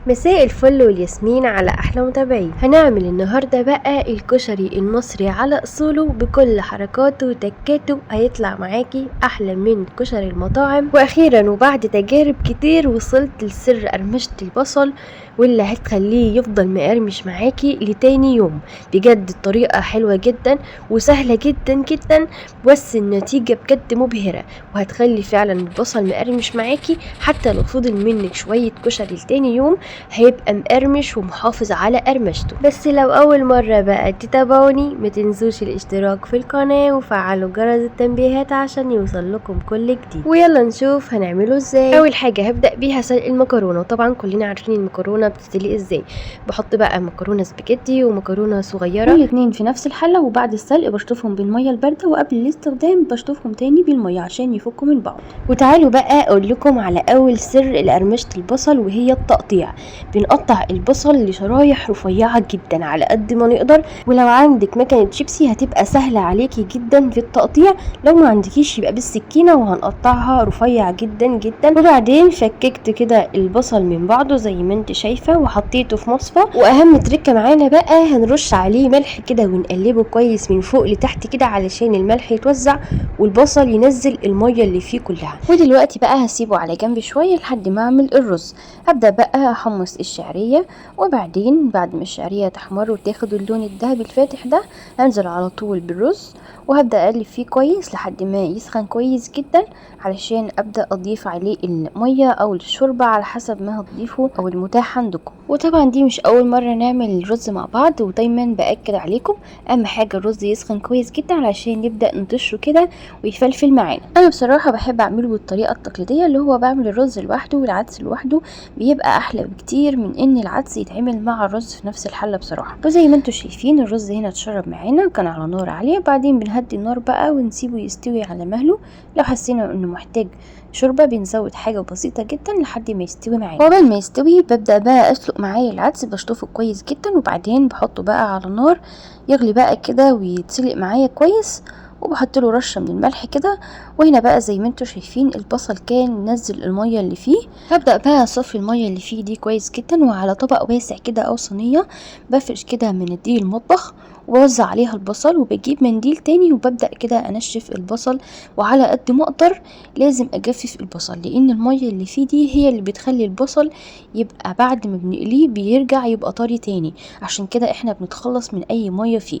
مساء الفل والياسمين على احلى متابعين. هنعمل النهارده بقى الكشري المصري على اصوله بكل حركاته وتكاته، هيطلع معاكي احلى من كشري المطاعم. واخيرا وبعد تجارب كتير وصلت لسر قرمشه البصل واللي هتخليه يفضل مقرمش معاكي لتاني يوم. بجد الطريقة حلوة جدا وسهلة جدا جدا، بس النتيجة بجد مبهرة، وهتخلي فعلا البصل مقرمش معاكي حتى لو فضل منك شوية كشري لتاني يوم هيبقى مقرمش ومحافظ على قرمشته. بس لو اول مرة بقى تتابعوني ما تنسوش الاشتراك في القناة وفعلوا جرس التنبيهات عشان يوصل لكم كل جديد. ويلا نشوف هنعمله ازاي. اول حاجة هبدأ بيها سلق المكرونة، وطبعا كلنا عارفين المكرونة بتتسلق ازاي. بحط بقى مكرونه سباجيتي ومكرونه صغيرة الاتنين في نفس الحلة، وبعد السلق بشطفهم بالمية البارده، وقبل الاستخدام بشطفهم تاني بالمية عشان يفكوا من بعض. وتعالوا بقى اقول لكم على اول سر لقرمشه البصل، وهي التقطيع. بنقطع البصل لشرايح رفيعة جدا على قد ما نقدر، ولو عندك مكنه شيبسي هتبقى سهلة عليكي جدا في التقطيع، لو ما عندكيش يبقى بالسكينة وهنقطعها رفيع جدا جدا. وبعدين فككت كده البصل من بعضه زي ما انت شايفه وحطيته في مصفى. واهم تركه معانا بقى هنرش عليه ملح كده ونقلبه كويس من فوق لتحت كده علشان الملح يتوزع والبصل ينزل المية اللي فيه كلها. ودلوقتي بقى هسيبه على جنب شوية لحد ما اعمل الرز. هبدا بقى احمص الشعرية، وبعدين بعد ما الشعرية تحمر وتاخد اللون الذهبي الفاتح ده هنزل على طول بالرز، وهبدا اقلب فيه كويس لحد ما يسخن كويس جدا علشان ابدا اضيف عليه المية او الشوربة على حسب ما هتضيفه او المتاح عندكم. وطبعا دي مش اول مرة نعمل الرز مع بعض، ودايما باكد عليكم اهم حاجة الرز يسخن كويس جدا علشان نبدا نطشه كده ويفلفل معانا. انا بصراحة بحب اعمله بالطريقة التقليدية اللي هو بعمل الرز لوحده والعدس لوحده، بيبقى احلى بكتير من ان العدس يتعمل مع الرز في نفس الحلة بصراحة. وزي ما انتم شايفين الرز هنا اتشرب معانا، كان على نار عالية، بعدين بنهدي النار بقى ونسيبه يستوي على مهله. لو حسينا انه محتاج شوربة بنزود حاجة بسيطة جدا لحد ما يستوي معانا. وقبل ما يستوي ببدا بقى اسلق معايا العدس، بشطفه كويس جدا وبعدين بحطه بقى على النار يغلي بقى كده ويتسلق معايا كويس، وبحط له رشه من الملح كده. وهنا بقى زي ما انتم شايفين البصل كان نزل المية اللي فيه، هبدا بقى اصفي المية اللي فيه دي كويس جدا، وعلى طبق واسع كده او صينية بفرش كده مناديل المطبخ ووزع عليها البصل، وبجيب منديل تاني وببدا كده انشف البصل. وعلى قد ما اقدر لازم اجفف البصل لان المية اللي فيه دي هي اللي بتخلي البصل يبقى بعد ما بنقليه بيرجع يبقى طري تاني، عشان كده احنا بنتخلص من اي مية فيه.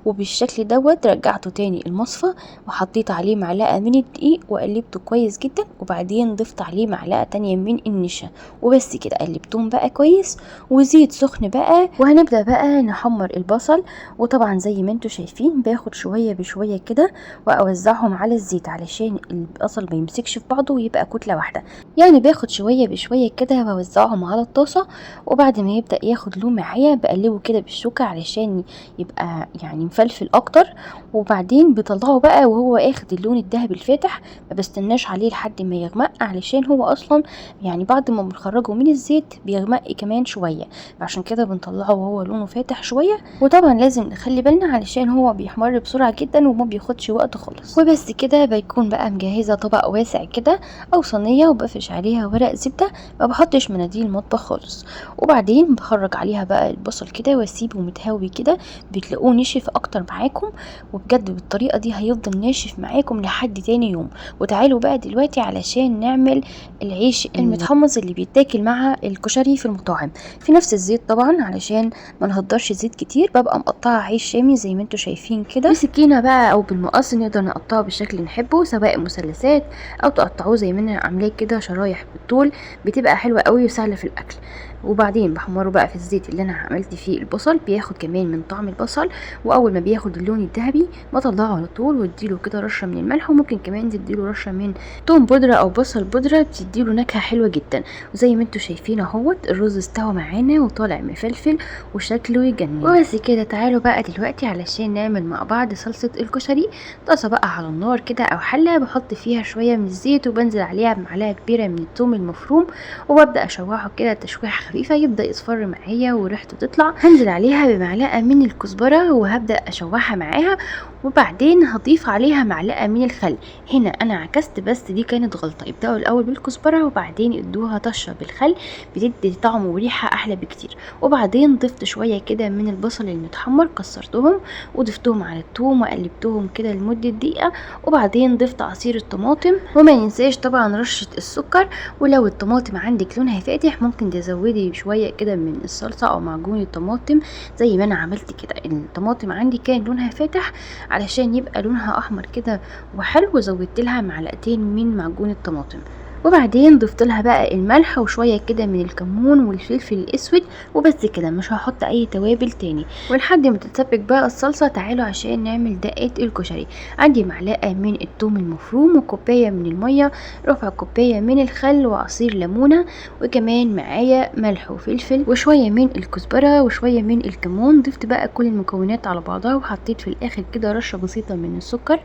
وبالشكل دوت رجعته تاني المصفى وحطيت عليه معلقه من الدقيق وقلبته كويس جدا، وبعدين ضفت عليه معلقه تانية من النشا، وبس كده قلبتهم بقى كويس وزيت سخن بقى. وهنبدا بقى نحمر البصل، وطبعا زي ما انتم شايفين باخد شوية بشوية كده واوزعهم على الزيت علشان البصل ما يمسكش في بعضه ويبقى كتلة واحدة، يعني باخد شوية بشوية كده واوزعهم على الطاسه. وبعد ما يبدا ياخد لون معايا بقلبه كده بالشوكة علشان يبقى يعني مفلفل اكتر، وبعدين بطلعه بقى وهو اخد اللون الذهبي الفاتح، ما بستناش عليه لحد ما يغمق علشان هو اصلا يعني بعد ما بنخرجه من الزيت بيغمق كمان شوية، عشان كده بنطلعه وهو لونه فاتح شوية. وطبعا لازم نخلي بالنا علشان هو بيحمر بسرعة جدا وما بياخدش وقت خالص. وبس كده بيكون بقى مجهزة طبق واسع كده او صينية وبفرش عليها ورق زبدة، ما بحطش مناديل مطبخ خالص، وبعدين بخرج عليها بقى البصل كده واسيبه متهوي كده، بتلاقوه نشف اكتر معاكم، وبجد بالطريقة دي هيفضل ناشف معاكم لحد تاني يوم. وتعالوا بقى دلوقتي علشان نعمل العيش المتحمص اللي بيتاكل مع الكشري في المطاعم في نفس الزيت طبعا علشان ما نهدرش زيت كتير. ببقى مقطعه عيش شامي زي ما انتم شايفين كده بسكينة بقى او بالمقص، نقدر نقطعه بالشكل اللي نحبه سواء مثلثات او تقطعوه زي ما انا عاملاه كده شرايح بالطول، بتبقى حلوة قوي وسهلة في الاكل. وبعدين بحمره بقى في الزيت اللي انا عملت فيه البصل، بياخد كمان من طعم البصل، واول ما بياخد اللون الذهبي بطلعه على طول واديله كده رشه من الملح، وممكن كمان تديله رشه من توم بودره او بصل بودره بتديله نكهة حلوة جدا. وزي ما انتم شايفين اهوت الرز استوى معانا وطالع مفلفل وشكله يجنن. وبس كده تعالوا بقى دلوقتي علشان نعمل مع بعض صلصه الكشري. طاسه بقى على النار كده او حله بحط فيها شوية من الزيت وبنزل عليها بمعلقه كبيرة من الثوم المفروم، وببدا اشوحه كده تشويحه خفيفة يبدا يصفر معايا وريحته تطلع. هنزل عليها بمعلقه من الكزبره وهبدا اشوحها معاها، وبعدين وبعدين هضيف عليها معلقه من الخل. هنا انا عكست، بس دي كانت غلطه. ابداوا الاول بالكزبره وبعدين ادوها طشه بالخل، بتدي طعم وريحه احلى بكتير. وبعدين ضفت شوية كده من البصل المتحمر، كسرتهم وضفتهم على الثوم وقلبتهم كده لمدة دقيقة. وبعدين ضفت عصير الطماطم، وما ننساش طبعا رشه السكر. ولو الطماطم عندك لونها فاتح ممكن تزودي شوية كده من الصلصه او معجون الطماطم زي ما انا عملت كده. الطماطم عندي كان لونها فاتح، علشان يبقى لونها احمر كده وحلو زودت لها معلقتين من معجون الطماطم. وبعدين ضفت لها بقى الملح وشوية كده من الكمون والفلفل الاسود، وبس كده، مش هحط اي توابل تاني. ولحد ما تتسبك بقى الصلصه تعالوا عشان نعمل دقه الكشري. عندي معلقه من الثوم المفروم، وكوبايه من المية، ربع كوباية من الخل، وعصير ليمونه، وكمان معايا ملح وفلفل وشوية من الكزبره وشوية من الكمون. ضفت بقى كل المكونات على بعضها، وحطيت في الاخر كده رشه بسيطة من السكر،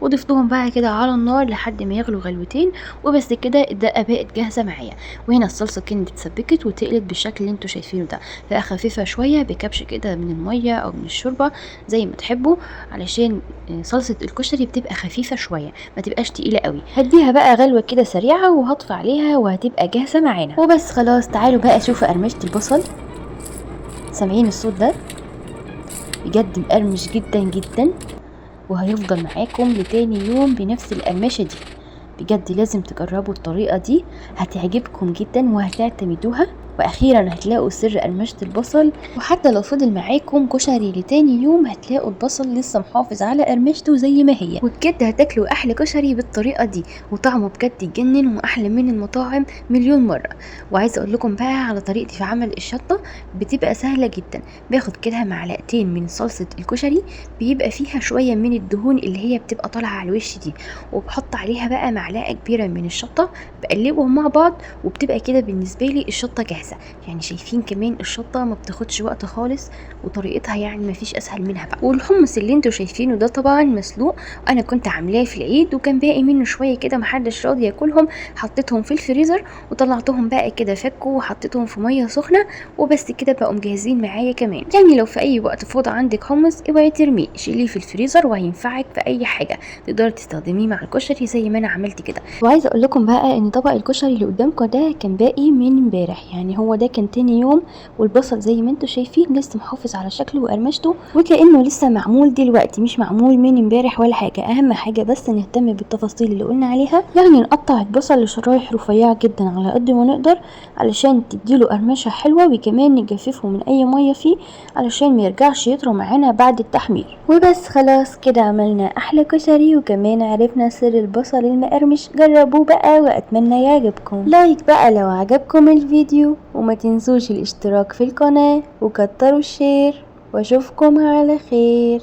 وضفتهم بقى كده على النار لحد ما يغلو غلوتين، وبس كده الدقة بقت جاهزة معايا. وهنا الصلصه كانت اتسبكت وتقلت بالشكل اللي انتوا شايفينه ده، فاخففها شوية بكبش كده من المية او من الشوربة زي ما تحبوا، علشان صلصه الكشري بتبقى خفيفة شوية، ما تبقاش تقيلة قوي. هديها بقى غلوه كده سريعة وهطفي عليها وهتبقى جاهزة معانا. وبس خلاص، تعالوا بقى شوفوا قرمشه البصل. سامعين الصوت ده؟ بجد مقرمش جدا جدا، وهيفضل معاكم لتاني يوم بنفس القرمشه دي. بجد لازم تجربوا الطريقة دي، هتعجبكم جدا وهتعتمدوها. واخيرا هتلاقوا سر قرمشه البصل، وحتى لو فضل معاكم كشري لتاني يوم هتلاقوا البصل لسه محافظ على قرمشته زي ما هي. وبجد هتاكلوا احلى كشري بالطريقة دي، وطعمه بجد يجنن واحلى من المطاعم مليون مرة. وعايزه اقول لكم بقى على طريقتي في عمل الشطه، بتبقى سهلة جدا. باخد كده معلقتين من صلصه الكشري، بيبقى فيها شوية من الدهون اللي هي بتبقى طالعه على الوش دي، وبحط عليها بقى معلقه كبيرة من الشطه، بقلبهم مع بعض، وبتبقى كده بالنسبة لي الشطه جاهزة. يعني شايفين كمان الشطه ما بتاخدش وقت خالص، وطريقتها يعني ما فيش اسهل منها بقى. والحمص اللي انتوا شايفينه ده طبعا مسلوق، انا كنت عاملاه في العيد وكان باقي منه شوية كده محدش راضي ياكلهم، حطيتهم في الفريزر وطلعتهم بقى كده فكوا وحطيتهم في مية سخنة، وبس كده بقوا مجهزين معايا كمان. يعني لو في اي وقت فاضي عندك حمص اوعي ترميه، شيليه في الفريزر وهينفعك في اي حاجة، تقدري تستخدميه مع الكشري زي ما انا عملت كده. وعايزه اقول لكم بقى ان طبق الكشري اللي قدامكم ده كان باقي من امبارح، يعني هو ده كان تاني يوم، والبصل زي ما انتم شايفين لسه محافظ على شكله وقرمشته، وكأنه لسه معمول دلوقتي مش معمول من امبارح ولا حاجة. اهم حاجة بس نهتم بالتفاصيل اللي قلنا عليها، يعني نقطع البصل لشرايح رفيعة جدا على قد ما نقدر علشان تديله قرمشه حلوة، وكمان نجففه من اي مية فيه علشان ما يرجعش يطرى معانا بعد التحمير. وبس خلاص كده عملنا احلى كشري، وكمان عرفنا سر البصل المقرمش. جربوه بقى واتمنى يعجبكم. like بقى لو عجبكم الفيديو، وما تنسوش الاشتراك في القناة، وكتروا ال share، واشوفكم على خير.